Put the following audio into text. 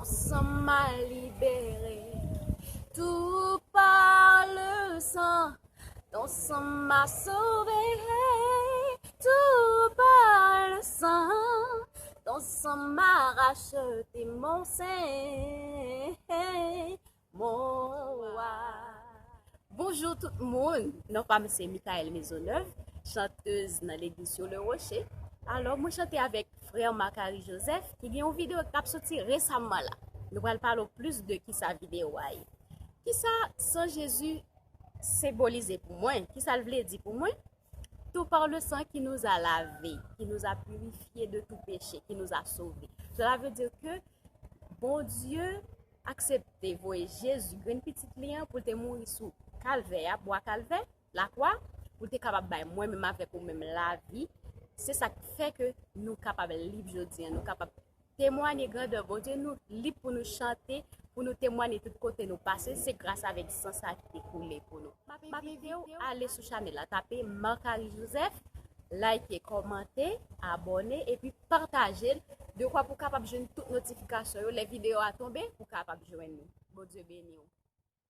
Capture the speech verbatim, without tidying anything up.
Sang m'a libéré, tout par le sang. Ton sang m'a sauvé, tout par le sang. Ton sang m'a racheté, mon Saint, mon roi. Bonjou tout moun, non pa m se Michaëlle Maisonneuve, chantèz nan legliz Sur le Rocher. Alò, mwen chante avèk frè Marc-Harry Joseph, ki gen yon videyo k ap soti resaman la. Nou pral pale w plis de kisa videyo a ye. Kisa san Jezi senbolize pou mwen? Kisa l vle di pou mwen? Tout par le sang qui nous a lavé, qui nous a purifié de tout péché, qui nous a sauvés. Cela veut dire que Bondye aksepte voye Jezi, grenn pitit li an, pou l te mouri sou Kalvè a, bwa Kalvè, lakwa, pou l te kapab bay mwen menm avèk ou menm lavi. Se sa k fè ke nou kapab lib jodi an, nou kapab temwanye grandè Bondye, nou lib pou nou chante, pou nou temwanye tout kote nou pase. Se gras avèk san sa ki te koule pou nou. M ap envite w ale sou chanèl la, tape Marc-Harry Joseph, like, kòmante, abòne, epi pataje l, dekwa pou w kapab jwenn tout notifikasyon yo lè videyo a tonbe, pou w kapab jwenn li. Bondye beni w.